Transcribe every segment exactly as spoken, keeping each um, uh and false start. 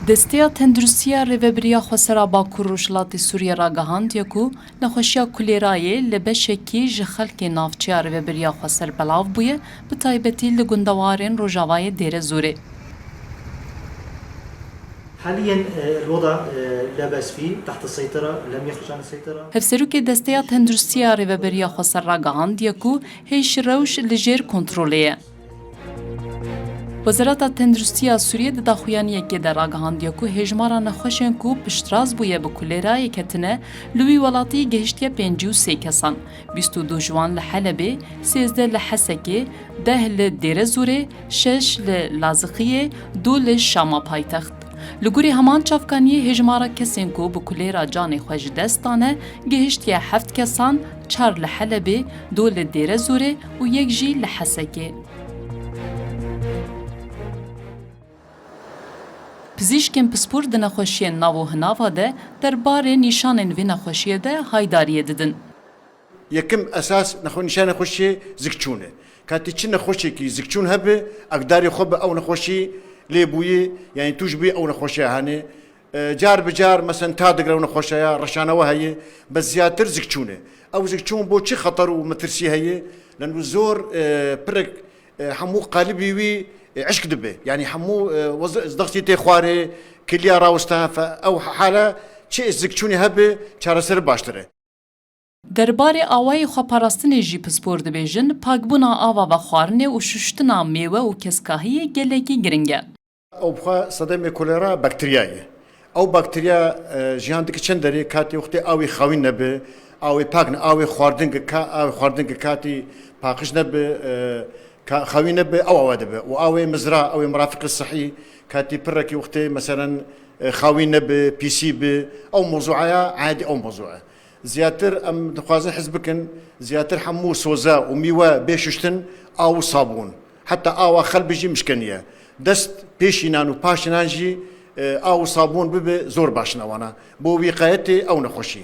Desteya Tenduristiya Rêvebiriya Xweser a Bakur Rojhilatê Sûriyê ragihandiye ku nexweşiya kulêrayê li beşekî ji xelkê navçeya Rêvebiriya Xweser belav bûye, bi taybetî li gundewarên rojavayê Dêrezorê. حاليا الوضع لا باس فيه، تحت السيطرة، لم يخرج عن السيطرة. Hevserokê Desteya Tenduristiya Rêveberiya Xweser ragihandiye ku hêj rewş li jêr kontrolê ye. Wezareta Tenduristiya Sûriyê di daxuyaniyekê de ragihandiye ku hêjmara nexweşên ku piştrast bûye bi kulêrayê ketine li wî welatî gihiştiye pêncî û sê kesan, bîst û du ji wan li Helebê, sêzdeh li Hesekê, deh li Dêrezorê, şeş li Lazixiyê, du li Şama paytext. Li gorî heman çavkaniyê hêjmara kesên ku bi kulêra canê xwe ji dest dane gihiştiye heft kesan, çar li Helebê, du li Dêrezorê û yek jî li Hesekê. Pizîşkên pispor di nexweşiyên nav û hinava de derbarê nîşanên vê nexweşiyê de haydariyê didin. Yekim esas nexwe-, nîşanê nexweşiyê zikçûn e. Katî çi nexweşekî zikçûn hebe, ekdarê xwe bi ew nexweşî lê bûyî, yanî tûj bûyî ew nexweşiya hene. E, car bi car, mesen ta digre ew nexweşeya, reşanewe heye, bes ziyatir zikçûn e. Ew zikçûn bo çi xeter û metirsî heye? Leno zor, e, pirek, e, hemû qalibî wî, e, eşk dibe. Yanî hemû, e, wez-, dexsî tê xwarê, kiliya rawestan, fe ew hala çi zikçûnê hebe, çareser baştir e. Derbarê awayê xweparastinê jî pispor dibêjin, pakbûna ava vexwarinê û şuştina mêwe û keskahiyê gelekî giring e. Ew bi xwe sedemê kolera bakterya ye. Ew bakterya, e, jiyan dike çend derê, katê wextê awê xawîn nebe, awê pak ne, awê xwardin ge ka, awê xwardin ge katê paqij nebe, e, ka, xawîn nebe, ew awe dibe. Û awê mizra, awê mirafiqê sihî, katê pirrekî wextê, meselen, e, xawîn nebe, pîsî be, ew mewzûaya, aîdî ew mewzû e. Ziyatir em dixwazin hez bikin, ziyatir hemû soza û mîwe bê şuştin, aw û sabûn. Heta awa xelbê jî mişkeniye. Dest pêşînan û paşînan jî, e, aw û sabûn bibe zor baş in ewana. Bo wîqayetê ew nexweşî.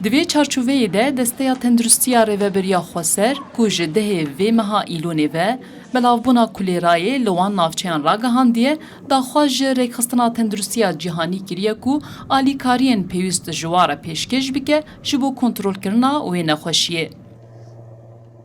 Di vê çarçoveyê de Desteya Tenduristiya Rêveberiya Xweser, ku ji dehê vê meha Îlonê ve belavbûna kulêrayê li wan navçeyan ragihandiye, daxwaz ji Rêkxistina Tenduristiya Cîhanî kiriye ku alîkariyên pêwîst ji wan re pêşkêş bike ji bo kontrolkirina wê nexweşiyê.